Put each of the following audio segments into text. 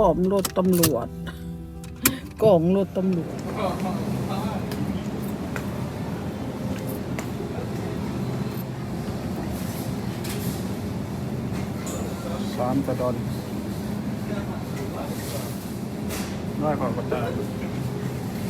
ອ້ອມລົດຕຳຫຼວດ ກອງລົດຕຳຫຼວດ ສາມກະດອນ ຮ້ອຍກວ່າກະດອນ.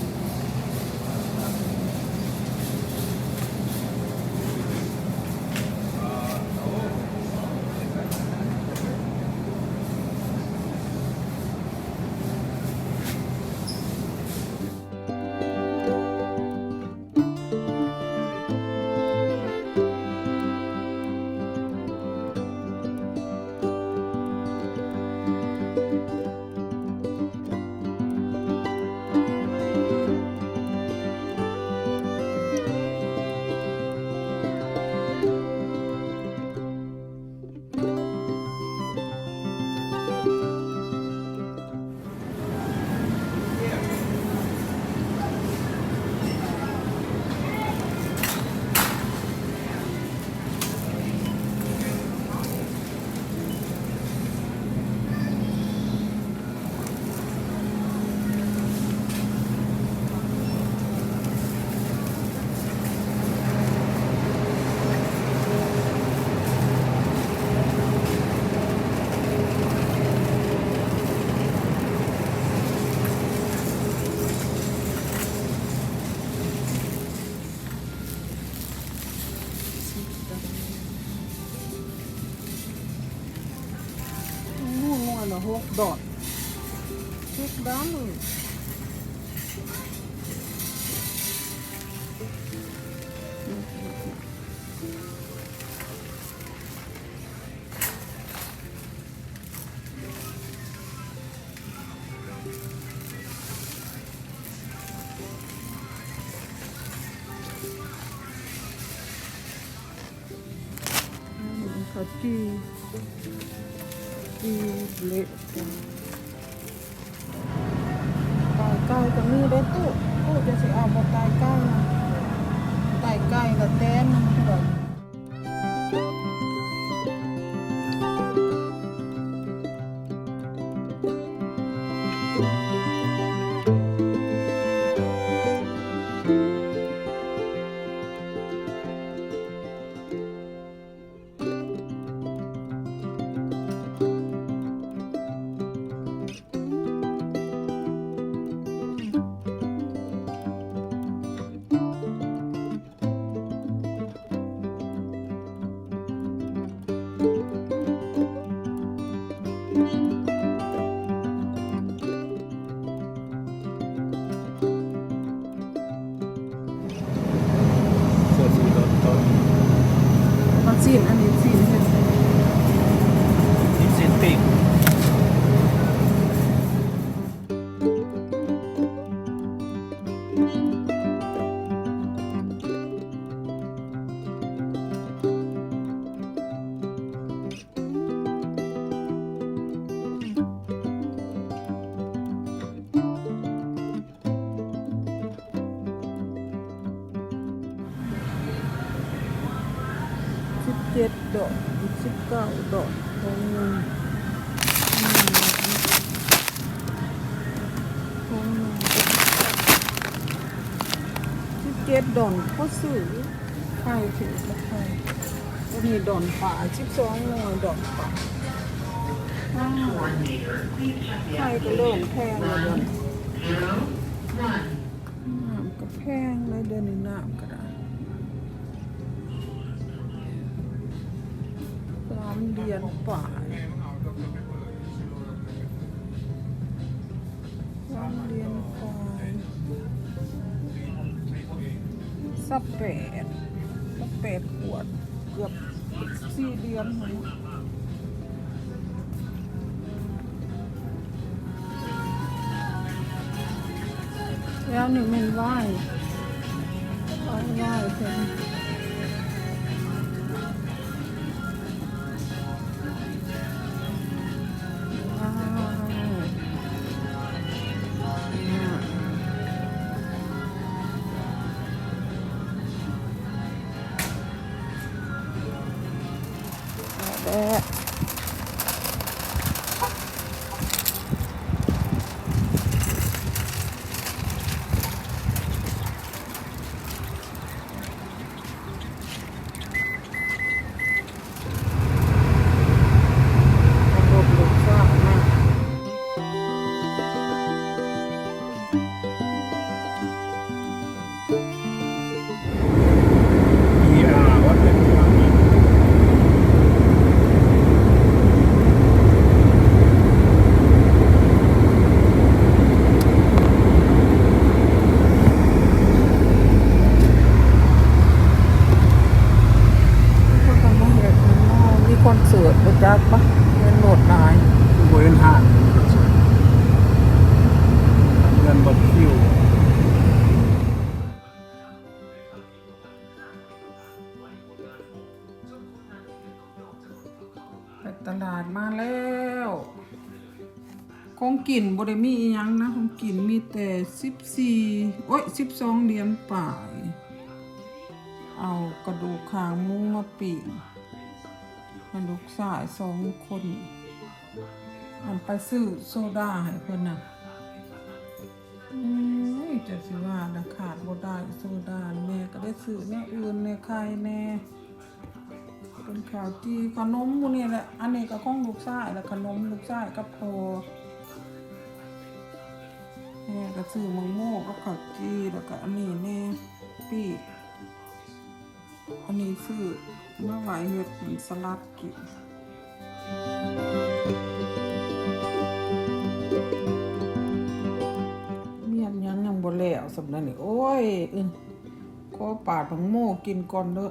ໂອ້ ງົວລະຫົກດອນ ເຈັດດອນ. ເຂົ້າຈີ່ ຈີ່ເລະ ໄຕໄກ່ກະມີເດ້ຕູ້ ຕູ້ຈະຊິເອົາບໍ່ ໄຕໄກ່ນະ ໄຕໄກ່ລະແຕ່ນໜຶ່ງເທື່ອ. ເສື້ອສີດອນ ດອນ ເອົາຊີ້ນ ອັນນີ້ຊີ້ນເຮັດ ຊີ້ນປີ້ງ. ສິບເຈັດດອນ ສິບເກົ້າດອນ ຂອງເງິນ ຂອງເງິນ ສິບເຈັດດອນ ພໍຊື້ ໄຂ່ຖືກບໍ່ໄຂ່ ໂຕນີ້ດອນປາຍ ສິບສອງໜ່ວຍດອນປາຍ. ອ້າວ ໄຂ່ກະເລີ່ມແພງແລ້ວດຽວນີ້ ນ້ຳກະແພງເລີຍດຽວນີ້ ນ້ຳກະໄດ້ ສາມຫຼຽນປາຍ. ສາມຫຼຽນປາຍ ຊາວແປດ ຊາວແປດກວດ ເກືອບສີ່ຫຼຽນຫັ້ນ. ແລ້ວນີ້ແມ່ນຫວ້າຍ ຫວ້າຍ ຫວ້າຍເພິ່ນ. ແບບ ກິນບໍ່ໄດ້ມີອີ່ຫຍັງນະ ຂອງກິນມີແຕ່ສິບສີ່ ໂອ້ຍ ສິບສອງຫຼຽນປາຍ. ເອົາກະດູກຄາງໝູມາປີ້ງໃຫ້ລູກຊາຍສອງຄົນ. ອັນໄປຊື້ໂຊດາໃຫ້ເພິ່ນນະ. ເອີຍ ຈັກຊິວ່າລະ ຂາດບໍ່ໄດ້ໂຊດາ. ແມ່ກໍໄດ້ຊື້ແນວອື່ນແດ່ ໄຂ່ແດ່ ເປັນເຂົ້າຈີ່ ຂະໜົມໝູ່ນີ້ແຫຼະ. ອັນນີ້ກໍຂອງລູກຊາຍ ແລະ ຂະໜົມລູກຊາຍກັບພໍ່. ແມ່ກໍຊື້ໝາກໂມກັບເຂົ້າຈີ່ ແລ້ວກໍອັນນີ້ແດ່ ປີ້ງ. ອັນນີ້ຊື້ມາໄວ້ເຮັດເປັນສະຫຼັດກິນ. ມ້ຽນຫຍັງຍັງບໍ່ແລ້ວສ່ຳໃດນີ້. ໂອ້ຍ ຂໍປາດໝາກໂມກິນກ່ອນເດີ້.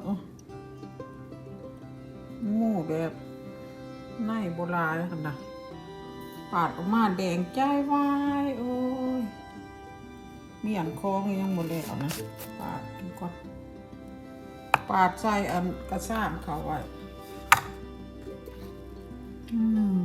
ໝູແບບໃນບໍ່ຫຼາຍຫັ້ນນະ ປາດອອກມາແດງຈ່າຍວາຍ. ໂອ້ຍ ມ້ຽນຄອງຍັງບໍ່ແລ້ວນະ ປາດກິນກ່ອນ. ປາດໃສ່ອັນກະຊາມເຂົ້າໄວ້. ອືມ